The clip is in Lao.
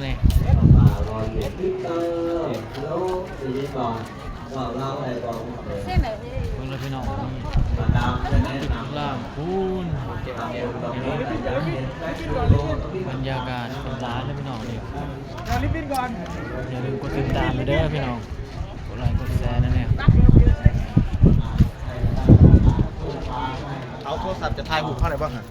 ນີ້ ເບິ່ງເດີພີ່ນ້ອງ ຈຸດຂ້າງລ່າງພຸ້ນ ບັນຍາກາດຄົນຫຼາຍເດີພີ່ນ້ອງນີ້ ຢ່າລືມກົດຕິດຕາມເດີພີ່ນ້ອງ ກົດໄລກົດແຊແນ່ໆ. ເອົາໂທລະສັບຈະຖ່າຍຮູບເຮົາໄດ້ບໍ່ຫັ້ນ?